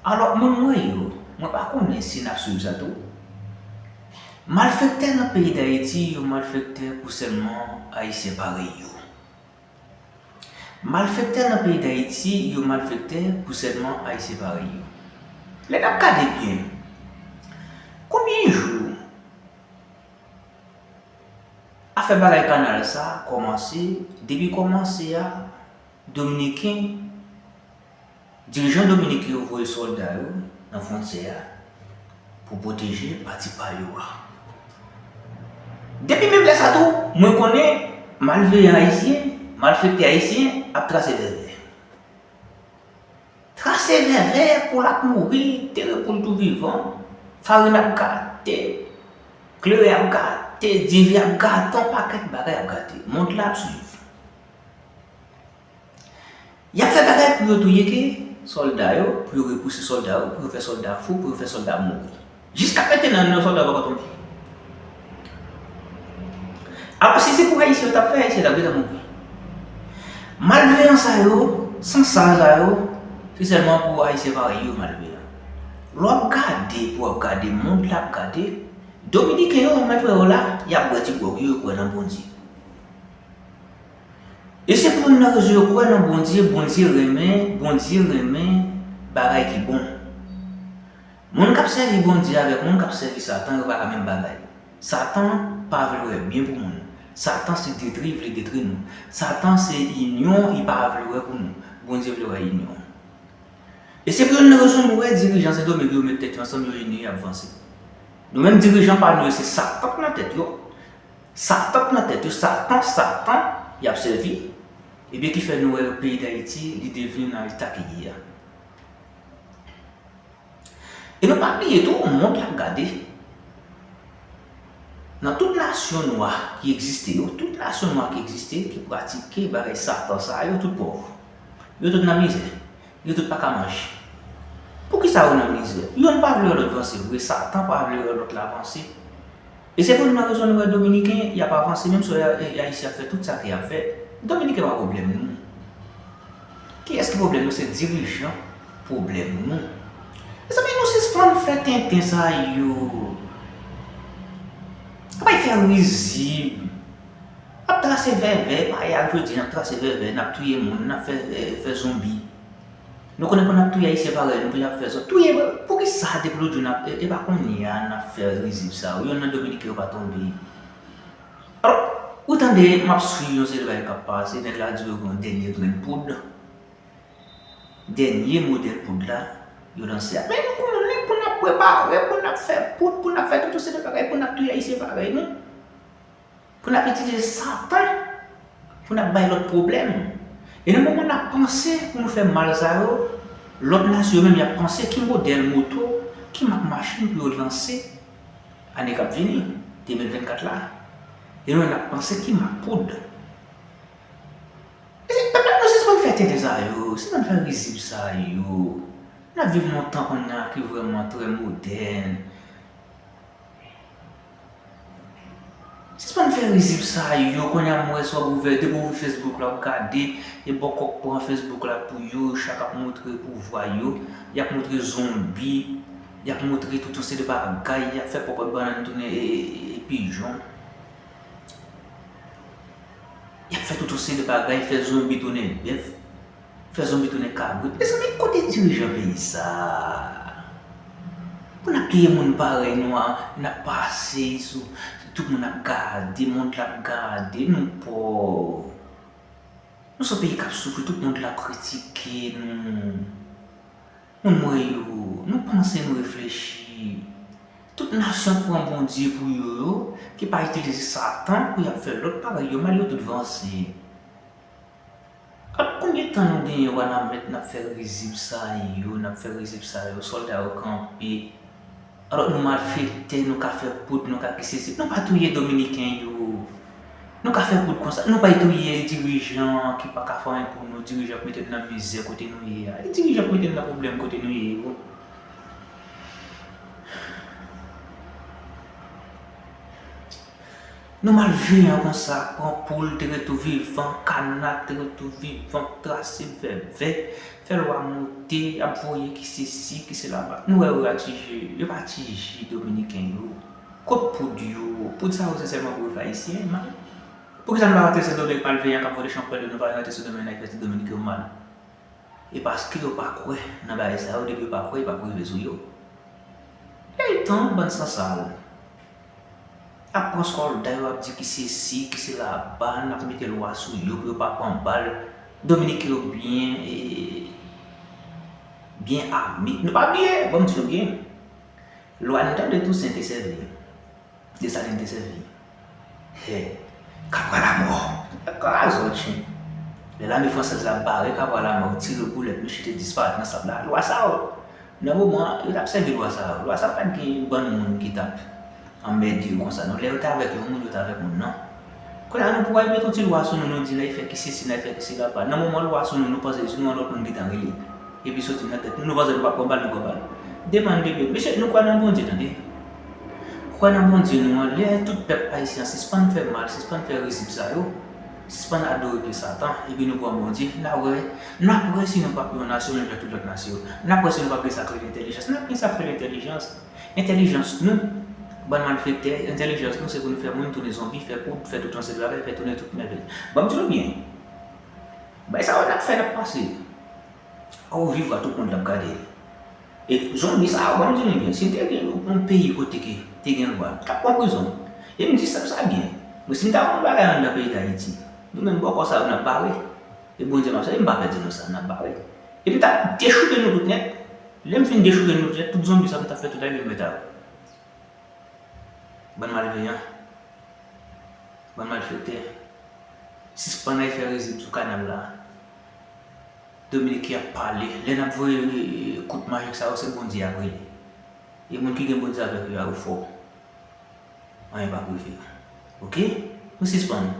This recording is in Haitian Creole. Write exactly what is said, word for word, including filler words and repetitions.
Alò, moun mwen yo, mwen pa konnen si n ap swiv sa tou. Malfektè nan peyi Dayiti, yo malfektè pou sèlman Ayisyen parèy yo. Malfektè nan peyi Dayiti, yo malfektè pou sèlman Ayisyen parèy yo. Lè n ap gade byen, konbyen jou afè bagay kanal sa a kòmanse? Depi kòmanse a, Dominiken, dirijan dominiken yo voye sòlda yo nan fwontyè a pou pwoteje pati pa yo a. Depi menm lè sa tou, mwen konnen malveyan ayisyen, malfektè ayisyen ap trase vèvè. Trase vèvè pou l ap mouri, tere pou l tou vivan, farin ap gate, kleren ap gate, diven ap gate, yon pakèt bagay ap gate. Mond la ap swiv. Y ap fè bagay pou yo touye ke sòlda yo, pou yo repouse sòlda yo, pou yo fè sòlda fou, pou yo fè sòlda mouri. Jiska mentnan, yon sòlda poko tonbe. Alò, si se pou Ayisyen yo t ap fè, Ayisyen t ap gentan mouri. Malveyan sa yo, sansal sa yo, se sèlman pou Ayisyen parèy yo malveyan. Lè w ap gade, pou w ap gade, mond la ap gade, Dominiken yo, ou mèt wè yo la, y ap bwè ti gwòg yo, yo kwè nan Bondye. E se pou moun nan rezon yo kwè nan Bondye, Bondye renmen, Bondye renmen bagay ki bon. Moun k ap sèvi Bondye avèk moun k ap sèvi Satan, yo pa ka menm bagay. Satan pa vle wè byen pou moun. Satan se detri, li vle detri nou. Satan se inyon, li pa vle wè pou nou. Bondye vle wè inyon. E se pou youn nan rezon nou wè dirijan Sendomeng yo met tèt yo ansanm, yo ini, y ap vanse. Nou menm dirijan pa nou yo, se Satan k nan tèt yo. Satan k nan tèt yo, Satan, Satan, y ap sèvi. Ebyen ki fè nou wè peyi Dayiti, li devni nan eta ke li ye a. E nou pa bliye tou, mond la ap gade. Nan tout nasyon nwa ki egziste yo, tout nasyon nwa ki egziste, ki pratike bagay Satan sa yo, tout pòv. Yo tout nan mizè. Yo tout pa ka manje. Poukisa yo nan mizè? Yonn pa vle wè lòt vanse vre, Satan pa vle wè lòt la vanse. E se pou youn nan rezon nou wè Dominiken, y ap avanse, menm si w wè Ayisyen ap fè tout sa ke y ap fè. Dominiken pa pwoblèm nou. Kiyès ki pwoblèm nou? Se dirijan pwoblèm nou. Mezanmi, nou sispann fè tenten sa yo. Ann fè rizib. Ap trase vèvè, pa yè ak jodi, n ap trase vèvè, n ap touye moun, n ap fè, fè zonbi. Nou konnen pou n ap touye Ayisyen parèy nou, pou n ap fè zòt touye, poukisa depi lòt jou n ap, e, e pa kounye a n ap fè rizib sa yo, yonn nan Dominiken yo pa tonbe. Alò, ou tande, m ap swiv yon seri bagay k ap pase, nèg la di yo gen yon dènye grenn poud, dènye modèl poud la, yo lanse a. Men nou konnen pou n ap prepare, pou n ap fè poud, pou n ap fè tout yon seri de bagay, pou n ap touye Ayisyen parèy nou. Pou n ap itilize Satan pou n ap bay lòt pwoblèm. E nan moman n ap panse pou nou fè mal sa yo, lòt nasyon yo menm y ap panse ki modèl moto, ki mak machin pou yo lanse ane k ap vini, de mil vennkat la. E nou menm n ap panse ki mak poud. Mezanmi, pèp la, nou sispann fè tenten sa yo, sispann fè rizib sa yo. N ap viv nan yon tan kounye a ki vrèman trè modèn. Sispann fè rizib sa yo, kounye a m wè sou ap ouvè, depi w ouvri Facebook la, w ap gade, e bòkòk pran Facebook la pou yo, chak ap montre pouvwa yo, y ap montre zonbi, y ap montre tout yon seri de bagay, y ap fè pòpòt bannann tounen e, e, e, e pijon. Y ap fè tout yon seri de bagay, fè zonbi tounen bèf. Fè zonbi tounen kabrit. Mezanmi, kote dirijan peyi sa a? Pou n ap touye moun parèy nou a, n ap pase sou, tout moun ap gade, mond la ap gade, nou pòv. Nou se yon peyi k ap soufri, tout mond la ap kritike nou. Moun mwen yo, nou panse, nou reflechi. Tout nasyon k pran Bondye pou yo yo, ki pa itilize Satan pou y ap fè lòt parèy yo mal, yo tout vanse. Ap konbyen tan nou genyen wanament n ap fè rizib sa yo, n ap fè rizib sa yo, sòlda yo kanpe. Alò nou malfektè, nou ka fè poud, nou ka ki sesi. Nou pa touye Dominiken yo. Nou ka fè poud konsa. Nou pa touye dirijan ki pa ka fè anyen pou nou, dirijan k mete n nan mizè kote nou ye a. E dirijan k mete n nan pwoblèm kote nou ye yo. Nou malveyan konsa, pran poul te ret tou vivan, kana te ret tou vivan, trase vèvè, fè lwa moute, ap voye ki sesi, ki sela. Nou wè yo atije, yo pa atije dominiken yo. Kot poud yo? Poud sa yo se sèlman pou yo fè ayisyen mal. Poukisa nou pa rantre Sendomeng malveyan k ap voye chanpwèl yo, nou pa rantre Sendomeng nan fè ti dominiken yo mal? E paske yo pa kwè nan bagay sa yo, depi yo pa kwè, yo p ap rive sou yo. Lè tan bann sansal ap pran sòlda yo, ap di ki sesi, ki sela, n ap mete lwa sou yo pou yo pa pran bal. Dominiken yo byen, e, byen ame. Nou pa bliye, ban m di nou byen. Lwa n tande Tousen te sèvi. Desalin te sèvi. Hè, Kabral amò. Kraze w, tchip. Lè lame fransèz la bare Kabral amò, yo tire boulèt, mesye te disparèt nan sab la. Lwa sa yo, nan moman an, yo t ap sèvi lwa sa yo. Lwa sa yo pa t gen bann moun ki t ap anmède yo konsa, non. Lè yo t avèk yon moun, yo t avèk moun nan. Kounye a, nou pou al mete yon ti lwa sou nou, nou di, n al fè ki sesi, n al fè ki sela. Nan moman lwa sou nou, nou panse se yon lòt moun ki t anrele. Epi soti nan tèt nou, nou panse nou p ap pran bal, nou pran bal. Demande de Dieu. Mesye, nou kwè nan Bondye, tande. Kwè nan Bondye nou an, lè tout pèp ayisyen an sispann fè mal, sispann fè rizib sa yo, sispann adore pye Satan, epi nou kwè an Bondye, n ap wè, n ap wè si nou p ap yon nasyon menm jan tout lòt nasyon yo. N ap wè si nou p ap gen sa k rele entèlijans. N ap gen sa k rele entèlijans. Entèlijans nou, bann malfektè, entèlijans nou se pou nou fè moun tounen zonbi, fè poud, fè tout yon seri bagay, fè tounen tout mèvèy. Ban m di nou byen, bagay sa yo n ap fè, n ap pase. Au revoir, tout moun t ap gade. E zonbi sa yo, ban m di nou byen, si n te gen yon peyi kote ke te gen lwa, t ap pran prizon. E m di sa, sa byen. Men si n ta wè yon bagay anndan peyi Dayiti, nou menm bòkò sa yo n ap bare. E Bondye m ap sèvi, m pa pè di nou sa, n ap bare. E m t ap dechouke nou tout nèt. Lè m fin dechouke nou tout nèt, tout zonbi sa yo m t ap fè tout la, yo mèt a yo. Bann malveyan. Bann malfektè. Sispann al fè rizib sou kanal la. Dominiken ap pale. Lè n ap voye, e, kout majik sa yo, se Bondye y ap rele. E moun ki gen Bondye avèk yo a, yo fò. Anyen p ap rive yo. Oke? Nou sispann.